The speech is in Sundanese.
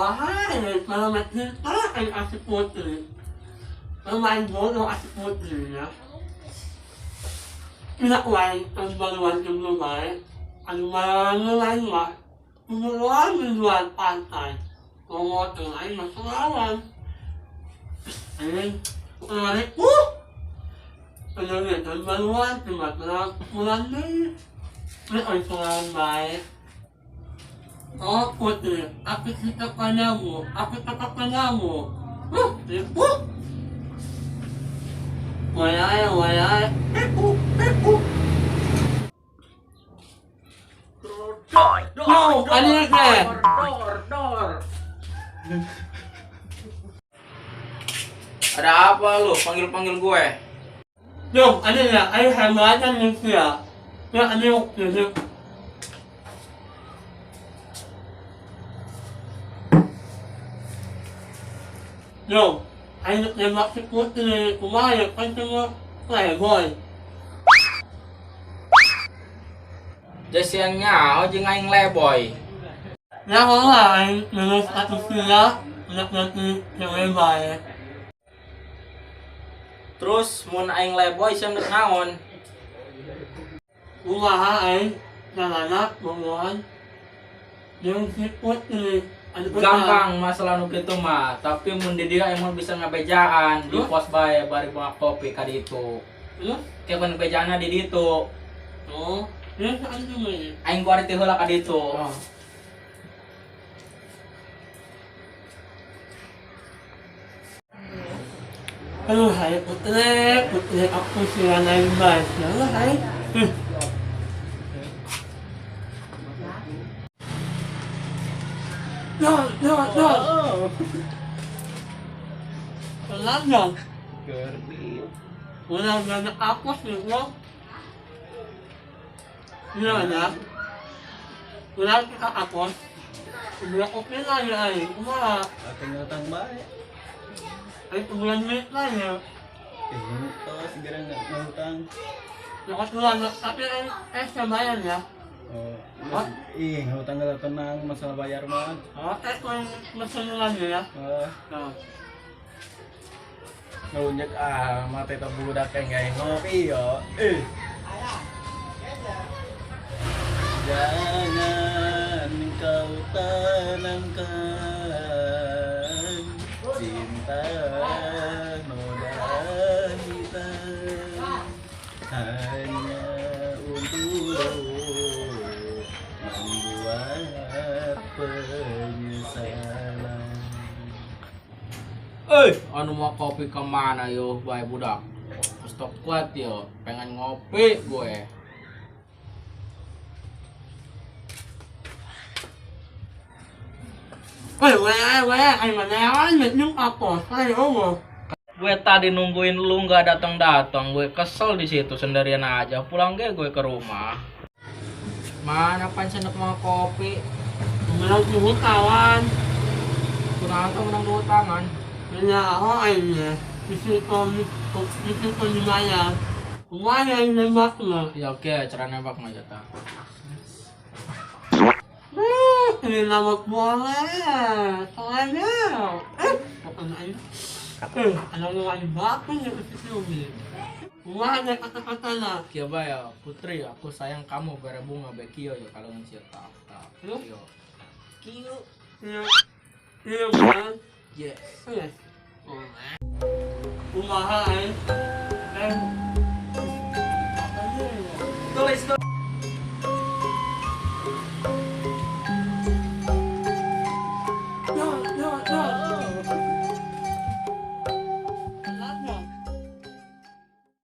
Kumaha, para makita ang si Putri. Para maibolo ang si Putri niya. Pinakway ang baluan ng lumay. Ang marangulan ma. Pumuruan ng pantay. Pumotong ay masarawan. Ayun. Kumari po! Ano yun? Ang baluan, tumatulak na yun. May ang salamay. Oh, Putri, aku cinta padamu, aku tetap padamu. Ibu. Walai, walai, ibu, ibu. No, ano yun? Dor, dor. Ada apa lu panggil-panggil gue? Yo, ano na, ay hamatan niya siya. Ya, ano yung Yo, ay nagtembak si Putri, kumain, kan semua playboy. Jesian nyaho jeung aing leboy. Ya kalau ay lulus satu sila, anak nanti cewek baik. Terus mun aing leboy sia geus naon? Umaha ay nananak, bobohan. Yung si Putri, ano ba Gampang masalah nu kitu mah, tapi mun di dieu aing mah bisa ngabejaan di pos bae bari bawa kopi ka ditu. Terus? Kayak mun bejaana di ditu. Oh, terus ano mo yun? Aing kuari teh heula ka ditu. Oh. Aduh, hai Putri, Putri aku sila naik bas. Aduh, hai. No, no, no. Pelan dong. Udah banyak apa sih lo? Iya ya. Udah kita hapus. Udah kopi lagi ay. Kumaha? Ating utang bae. Ay, bulan duit lah ya. Eh, segera nggak ngutang. Nakatulan, tapi saya bayar ya. Oh, ih, ngutang nggak tenang masalah bayar mah. Oh, kau mesen lagi ya. Oh, Nah. ngelunjak ah, mate tak budak yang nggak ngopi yo. Eh. Jangan kau tanamkan cinta noda hitam hanya untuk membuat penyesalan. Eh, anu mau kopi kemana yo, bae budak? Stok kuat yo, pengen ngopi gue. Woi, woi, woi, ay mana yung apa? Ay, oo. Gue tadi nungguin lu nggak datang-datang, gue kesel di situ sendirian aja. Pulang gue ke rumah. Mana pan sendok mau kopi? Menang dua kawan. Kunaon tuh menang dua tangan. Kaya ako ay isip ko lumaya. Kumaya yung nembak mo. Ya oke, cara nembak mah jatah. Ini nama boleh. Soalnya, bukan aja. Alam mo ang bakit yung isip mo. Wala kata-kata na. Kia ba ya, Putri, aku sayang kamu bare bunga bekio ya kalau ngisi tak tak. Lu? Yo. Kio. Iya. Iya bukan? Yes. Yes. Kumaha ay. Eh,